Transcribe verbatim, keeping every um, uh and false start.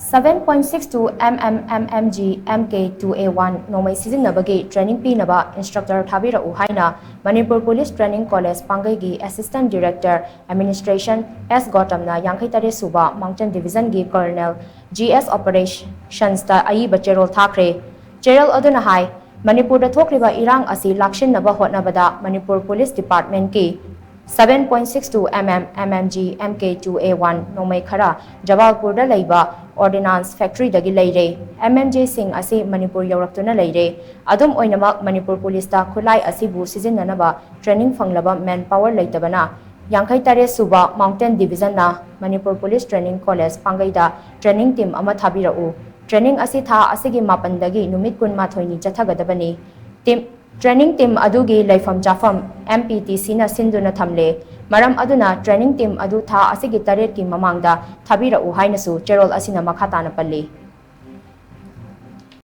seven point six two mm MMG MK two A one ꯅꯣꯡꯃꯩ ꯁꯤꯖꯤꯟꯅꯕꯒꯤ training ꯄꯤꯅꯕ instructor ꯊꯥꯕꯤꯔꯛꯎ ꯍꯥꯏꯅ Manipur Police Training College ꯄꯥꯡꯒꯩꯒꯤ Assistant Director Administration S ꯒꯣꯇꯝꯅ ꯌꯥꯡꯈꯩ ꯇꯔꯦꯠ ꯁꯨꯕ Mountain Division ꯒꯤ Colonel G S Operations ꯇ ꯑꯏꯕ ꯆꯦꯔꯣꯜ ꯊꯥꯈ꯭ꯔꯦ꯫ ꯆꯦꯔꯣꯜ ꯑꯗꯨꯅ ꯍꯥꯏ, ꯃꯅꯤꯄꯨꯔꯗ ꯊꯣꯛꯂꯤꯕ ꯏꯔꯥꯡ ꯑꯁꯤ ꯂꯥꯛꯁꯤꯟꯅꯕ ꯍꯣꯠꯅꯕꯗ ꯃꯅꯤꯄꯨꯔ Police Department ꯀꯤ seven point six two mm MMG MK two A one ꯅꯣꯡꯃꯩ ꯈꯔ ꯖꯕꯥꯜꯄꯨꯔꯗ ꯂꯩꯕ Ordnance Factory ꯗꯒꯤ ꯂꯩꯔꯦ꯫ MMG ꯁꯤꯡ ꯑꯁꯤ ꯃꯅꯤꯄꯨꯔ ꯌꯧꯔꯛꯇꯨꯅ ꯂꯩꯔꯦ꯫ ꯑꯗꯨꯝ ꯑꯣꯏꯅꯃꯛ, ꯃꯅꯤꯄꯨꯔ Police ꯇ ꯈꯨꯠꯂꯥꯏ ꯑꯁꯤꯕꯨ ꯁꯤꯖꯤꯟꯅꯅꯕ training ꯐꯪꯂꯕ man power ꯂꯩꯇꯕꯅ ꯌꯥꯡꯈꯩ ꯇꯔꯦꯠ ꯁꯨꯕ Mountain Division ꯅ Manipur Police Training College ꯄꯥꯡꯒꯩꯗ training team ꯑꯃ ꯊꯥꯕꯤꯔꯛꯎ꯫ Training ꯑꯁꯤ ꯊꯥ ꯑꯁꯤꯒꯤ ꯃꯥꯄꯟꯗꯒꯤ ꯅꯨꯃꯤꯠ ꯀꯨꯟꯃꯥꯊꯣꯏꯅꯤ ꯆꯠꯊꯒꯗꯕꯅꯤ꯫ Team, training team ꯑꯗꯨꯒꯤ ꯂꯩꯐꯝ ꯆꯥꯐꯝ MPTC ꯅ ꯁꯤꯟꯗꯨꯅ ꯊꯝꯂꯦ꯫ ꯃꯔꯝ ꯑꯗꯨꯅ training team ꯑꯗꯨ ꯊꯥ ꯑꯁꯤꯒꯤ ꯇꯔꯦꯠꯀꯤ ꯃꯃꯥꯡꯗ ꯊꯥꯕꯤꯔꯛꯎ ꯍꯥꯏꯅꯁꯨ ꯆꯦꯔꯣꯜ ꯑꯁꯤꯅ ꯃꯈꯥ ꯇꯥꯅ ꯄꯜꯂꯤ꯫